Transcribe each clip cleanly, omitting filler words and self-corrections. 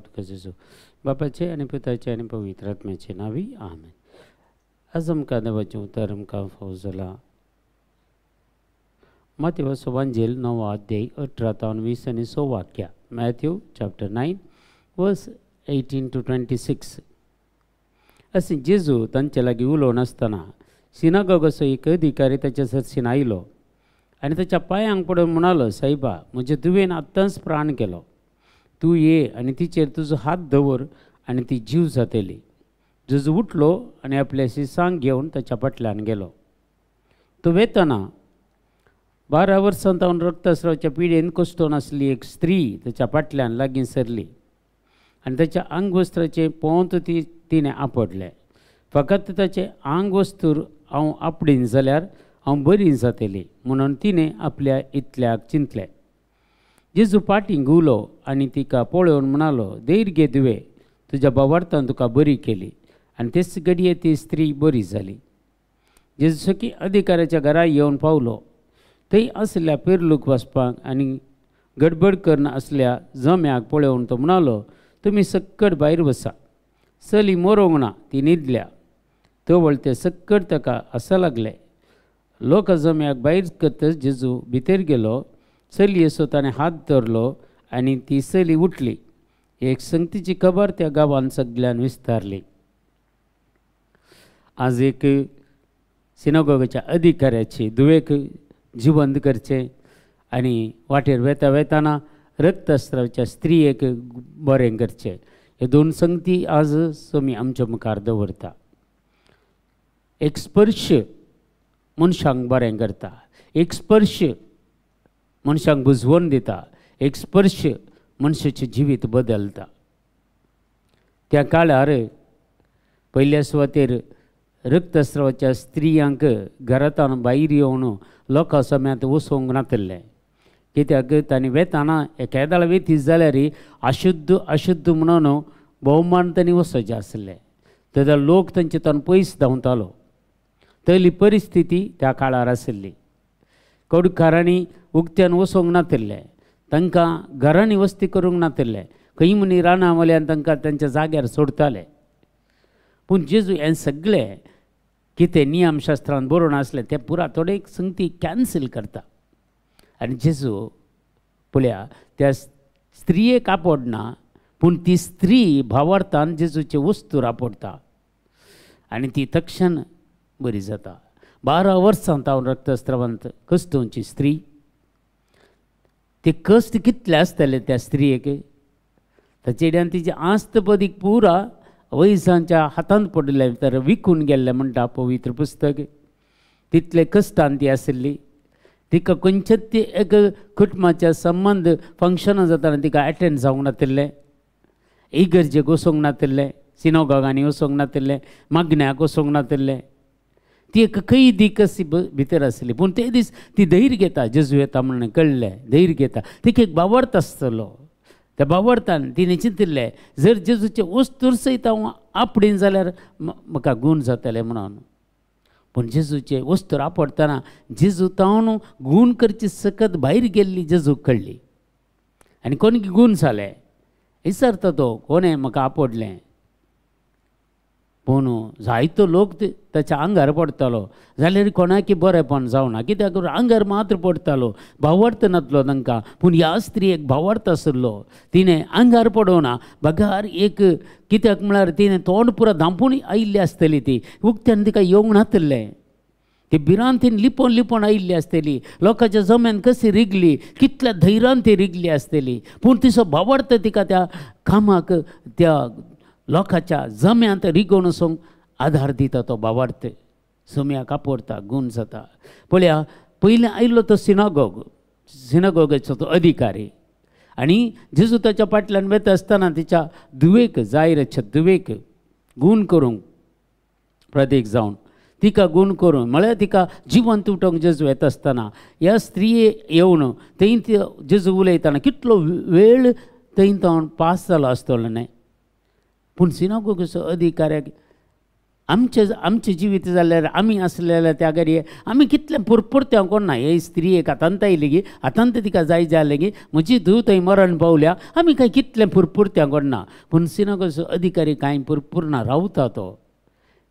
तुका जेजू. बापाचे आनी पुताचे आनी पवित्र आत्म्याचे नांवी आमेन. आज आमकां देवाचें उतर आमकां फावो जालां. मातेवाचो वांजेल 9 अध्याय 18 तावन 20 आनी 6 वाक्या. Matthew chapter 9 verse 18 to 26. अशें जेजू तांचे लागीं उलोवन आसतना सिनागोगाचो एक अधिकारी ताच्या सरशीन आयलो आनी ताच्या पांयांक पडून म्हणालो, सायबा, म्हजे धुवेन आत्तांच प्राण केलो. तूं ये आनी तिचेर तुजो हात दवर आनी ती जीव जातली. जेजू उठलो आनी आपल्या शिसांक घेवन ताच्या फाटल्यान गेलो. तो वेतना 12 वर्सां तावन रक्तस्रावाच्या पिडेन कश्टोन आसली एक स्त्री ताच्या फाटल्यान लागीं सरली आनी ताच्या आंगवस्त्राचें पोंत ती तिणें आपडलें. फकत ताचें आंगवस्त्र हांव आपडीन जाल्यार हांव बरी जातली म्हणून तिणें आपल्या इतल्याक चिंतलें. जेजू फाटीं घुंवलो आनी तिका पळोवन म्हणालो, धैर्य घे धुवे, तुज्या भावार्थान तुका बरी केली. आनी तेच घडये ती स्त्री बरी जाली. जेजू सखी अधिकाऱ्याच्या घरा येवन पावलो. थंय आसल्या पेरलूक वचपाक आनी गडबड करून आसल्या जम्याक पळोवन तो म्हणालो, तुमी सक्कड भायर वसा, चली मरोंक ना, ती न्हिदल्या. तवळ ते सक्कड ताका आसा लागले. लोक जम्याक भायर करतच जेजू भितर गेलो. चलयेचो ताणें हात धरलो आनी ती चली उठली. एक संगतीची खबर त्या गांवान सगळ्यान विस्तारली. आज एक सिनागोगाच्या अधिकाऱ्याची धुवेक जिवंत करचें आनी वाटेर वेता वेताना रक्तस्रावाच्या स्त्रियेक बरें करचें, हे दोन संगती आज स्वामी आमच्या मुखार दवरता. एक स्पर्श मनशांक बरें करता, एक स्पर्श मनशांक बुजवण दिता, एक स्पर्श मनशाचें जिवीत बदलता. त्या काळार पयल्या सुवातेर रक्तस्रावाच्या स्त्रियांक घरांतल्यान भायर येवन लोकां सम्यांत वचोंक नातिल्लें. कित्याक तांणी वेताना एकेदाळ वेतीत जाल्यार अशुद्ध अशुद्ध म्हणून भोवमान तांणी वचचें आसलें. तेन्ना लोक तांचे तान पयस धांवतालो. तली परिस्थिती त्या काळार आशिल्ली. कोडकारांनी उक्त्यान वचोंक नातिल्लें, तांकां घरांनी वस्ती करूंक नातिल्लें, खंय म्हणी रानां वल्यान तांकां तांच्या जाग्यार सोडताले. पूण जेजू हें सगळें कितें नियमशास्त्रान बरोवन आसलें तें पुरा थोडे संगती कॅन्सल करता. आनी जेजू पळया त्या स्त्रियेक आपडना, पूण ती स्त्री भावार्थान जेजूचे वस्तूर आपडटा आनी ती तक्षण बरी जाता. 12 वर्सां तावन रक्तस्रावांत कश्टोवची स्त्री, ते कश्ट कितले आसतले त्या स्त्रियेक. ताचे तिची आस्त पदीक पुरा वैजांच्या हातांत पडिल्लें तर विकून गेल्लें म्हणटा पवित्र पुस्तक. तितले कश्टान ती आशिल्ली. तिका खंयच्याच ती एक कुटुंबाच्या संबंद फंक्शनां जाताना तिका एटेंड जावंक नातिल्लें, इगर्जेक वचोंक नातिल्लें, सिनोगागांनी वचोंक नातिल्लें, मागण्याक वचोंक नातिल्लें. ती एक कैदी कशी भितर आसली. पूण ते दीस ती धैर्य घेता, जेजू येता म्हणून कळ्ळें, धैर्य घेता. तिका एक भावार्थ आसतलो. त्या भावार्थान तिणें चिंतिल्लें, जर जेजूचे वस्तूर सयत हांव आपडीन जाल्यार म्हाका गूण जातले म्हणून. पूण जेजूचे वस्तूर आपडटना जेजू तावन गूण करची सकत भायर गेल्ली जेजूक कळ्ळी आनी कोण गूण जालें विचारता तो, कोणें म्हाका आपडलें. पूण जायतो लोक ताच्या आंगार पडटालो जाल्यार कोणाकी बरेंपण जावना, कित्याक आंगार मात्र पडटालो, भावार्थ नासलो तांकां. पूण ह्या स्त्रियेक भावार्थ आशिल्लो, तिणें आंगार पडोवना बगार एक, कित्याक म्हळ्यार तिणें तोंड पुरा धांपून आयिल्ली आसतली, ती उक्त्यान तिका येवंक नातिल्लें. ती भिरांतीन लिपोवन लिपोवन आयिल्ली आसतली, लोकांच्या जम्यान कशी रिगली, कितल्या धैर्यान ती रिगली आसतली. पूण तिचो भावार्थ तिका त्या कामाक त्या लोकांच्या जम्यांत रिगोवन वचूंक आधार दिता. तो भावार्थ सोम्याक आपडटा, गूण जाता. पळया पयलीं आयलो तो सिनागोग, सिनागोगाचो तो अधिकारी आनी जेजू ताच्या फाटल्यान वेता आसतना तिच्या धुवेक, जायराच्या धुवेक गूण करूंक प्रदेक जावन तिका गूण करून म्हळ्यार तिका जिवंत उठोवंक जेजू येता आसतना ह्या स्त्रिये येवन थंय जेजू उलयतना कितलो वेळ थंय तावन पास जालो आसतलो न्हय. पूण सिनागोगाचो अधिकाऱ्याक आमचें आमचें जिवीत जाल्यार आमी आसले जाल्यार त्या घडये आमी कितलें पुरपुरतें कोण ना. हे स्त्रियेक आतांत आयली गी, आतांत तिका जाय जालें गी, म्हजी धूव थंय मरण पावल्या, आमी कांय कितलें पुरपुरतें कोण ना. पूण सिनागोगचो अधिकारी कांय पुरपुरना रावता तो,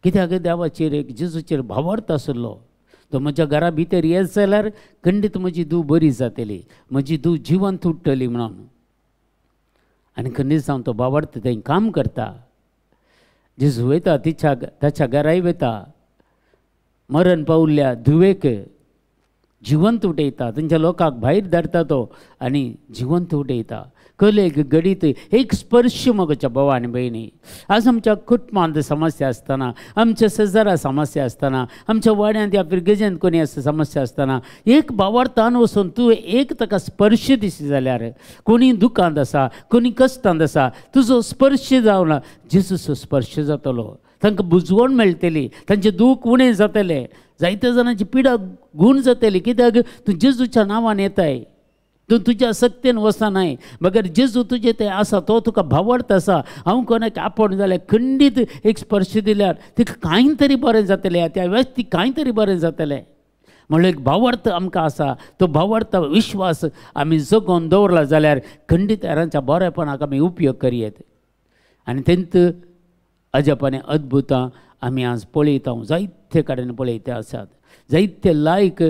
कित्याक देवाचेर एक जेजूचेर भावार्थ आशिल्लो. तो म्हज्या घरा भितर येत जाल्यार खंडीत म्हजी धूव बरी जातली, म्हजी धूव जिवंत उरतली म्हणून. आनी खंडीत जावन तो भावार्थ थंय काम करता. जेजू वयता तिच्या ताच्या घराय वयता, मरण पावल्ल्या धुवेक जिवंत उठयता, तेंच्या लोकांक भायर धाडटा तो आनी जिवंत उठयता. कलेक घडीत एक स्पर्श मगोच्या भाव आनी भयणी. आज आमच्या कुटुंबांत समस्या आसतना, आमच्या शेजारा समस्या आसतना, आमच्या वाड्यांत या फिरगजेंत कोणी आसा समस्या आसतना, एक भावार्थान वचून तूं एक ताका स्पर्श दिशी जाल्यार, कोणी दुखांत आसा, कोणी कश्टांत आसा, तुजो स्पर्श जावन जेजूचो स्पर्श जातलो, तांकां बुजवण मेळटली, तांचें दूख उणें जातलें, जायत्या जाणांची पिडा गूण जातली. कित्याक तूं जेजूच्या नांवान येताय, तूं तुज्या सक्तेन वचनाय, मगर जेजू तुजें तें आसा, तो तुका भावार्थ आसा. हांव कोणाक आपोवन जाल्यार खंडीत एक स्पर्श दिल्यार तिका कांय तरी बरें जातलें, त्या व्यक्तीक कांय तरी बरें जातलें म्हणल्यार एक भावार्थ आमकां आसा. तो भावार्थ विश्वास आमी जगोवन दवरला जाल्यार खंडीत हेरांच्या बरेपणाक आमी उपयोग करयेत. आनी तेंत अजापाने अद्भुतां आमी आज पळयता, जायते कडेन पळयते आसात. जायते लायक,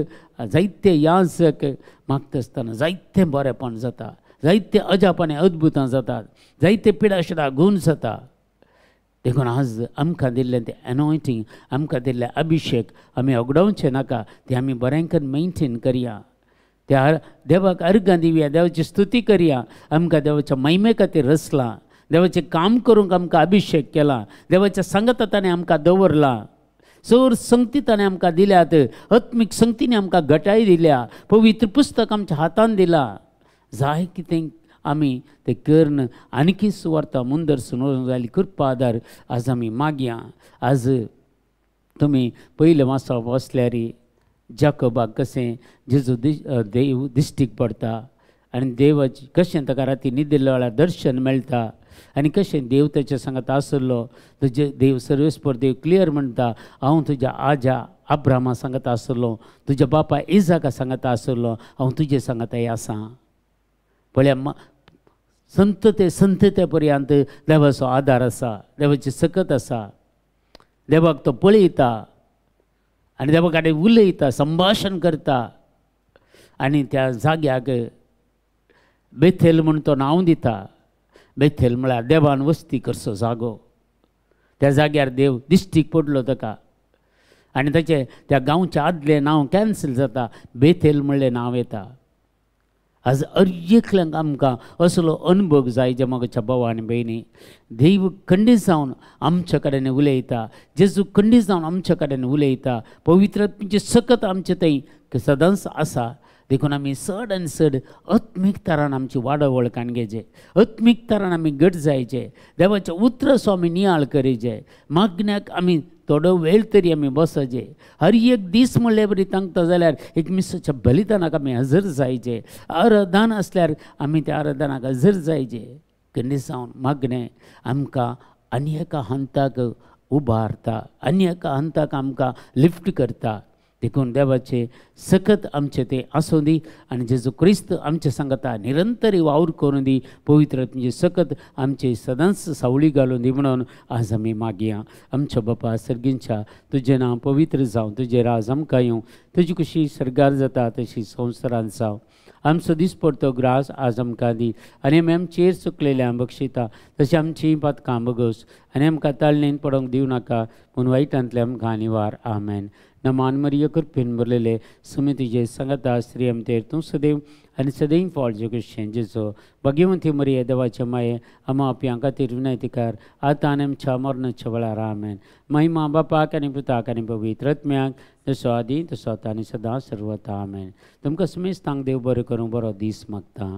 जायते याचक मागता आसतना जायते बरेपण जाता, जायते अजापाने अद्भुतां जातात, जायते पिडाशिडा गूण जाता. देखून आज आमकां दिल्लें तें एनॉयटींग, आमकां दिल्लें अभिशेक आमी अगडावचें नाका, तें आमी बरें मेनटेन करया. त्या देवाक अर्गां दिवया, देवाची स्तुती करया. आमकां देवाच्या महिमे खातीर रचलां, देवाचें काम करूंक आमकां अभिशेक केला, देवाच्या सांगता ताणें आमकां दवरलां, चड संगती ताणें आमकां दिल्यात, आत्मीक संगतीन आमकां घटाय दिल्या, पवित्र पुस्तक आमच्या हातान दिलां. जाय कितें आमी तें करून आनीकी सुवार्ता मुंदर सुनोवंक जाली कृपा आदार आज आमी मागया. आज तुमी पयले मासा वसल्यार जाकोबाक कशें जेजू देव दिश्टीक पडटा आनी देवाची कशें ताका राती न्हिदिल्ल्या वेळार दर्शन मेळटा आनी कशें देव ताच्या सांगता आसलो, तुजे देव सर्वेस्पर देव क्लियर म्हणटा, हांव तुज्या आज्या अब्रामा सांगता आसलो, तुज्या बापा इजाका सांगता आसलो, हांव तुजे सांगता आसा. पळया संतते संतते पर्यंत देवाचो आदार आसा, देवाची सकत आसा. देवाक तो पळयता आनी देवा कडेन उलयता, संभाशण करता आनी त्या जाग्याक बेथेल म्हूण तो नांव दिता. बेथेल म्हळ्यार देवान वस्ती करचो जागो. त्या जाग्यार देव दिश्टीक पडलो ताका आनी ताचें त्या गांवचें आदलें नांव कॅन्सल जाता, बेथेल म्हणलें नांव येता. आज अर एकल्यांक आमकां असलो अनुभव जाय जे म्हाका भाव आनी भयणी. देव खंडीत जावन आमच्या कडेन उलयता, जेजू खंडीत जावन आमच्या कडेन उलयता, पवित्र आत्म्याची सकत आमचे थंय सदांच आसा. देखून आमी चड आनी चड आत्मीक तरान आमची वाडावळ काणगेचे, आत्मीक तरान आमी घट जायचे, देवाच्या उतराचो आमी नियाळ करीचे, मागण्याक आमी थोडो वेळ तरी आमी बसचे. हर एक दीस म्हणल्यार बरी तांकता जाल्यार एक मिसाच्या बलिदानाक आमी हजर जायचे, आराधन आसल्यार आमी त्या आराधनाक हजर जायचे. खंडीत जावन मागणें आमकां आनी एका हंताक उबारता, आनी एका हंताक आमकां लिफ्ट करता. देखून देवाचे सकत आमचे ते आसूं दी आनी जेजू क्रिस्त आमचे सांगता निरंतर वावर करूं दी, पवित्र आत्म्याची सकत आमचे सदांच सावळी घालून दी म्हणून आज आमी मागया. आमच्या बापा सर्गींच्या, तुजें नांव पवित्र जावं, तुजें राज आमकां येवं, तुजी कशी सर्गार जाता तशी संवसारांत जावं. आमचो दिसपडतो ग्रास आज आमकां दी आनी आमी आमचेर चुकलेल्या बक्षिता तशें आमची पातकां बगस आनी आमकां ताळणेन पडोवंक दिवं नाका, पूण वायटांतले आमकां निवार. आमेन. नमान मरिय कृपेन भरलेले सुमी तुजे सांगता, स्त्री आमतेर तूं सदैव आनी सदैव फळ जगशें जेजो. भाग्यवंती मरिये देवाचे माये, आमा आपयां खातीर विनंती कर आतां आनी आमच्या मरणाच्या वेळार. आमेन. महिमा बापाक आनी पुताक आनी पवित्र आत्म्याक, जसो आदी तसो आतां आनी सदां सर्वता. आमेन. तुमकां सुमेस्तांक देव बरें करूं, बरो दीस मागता.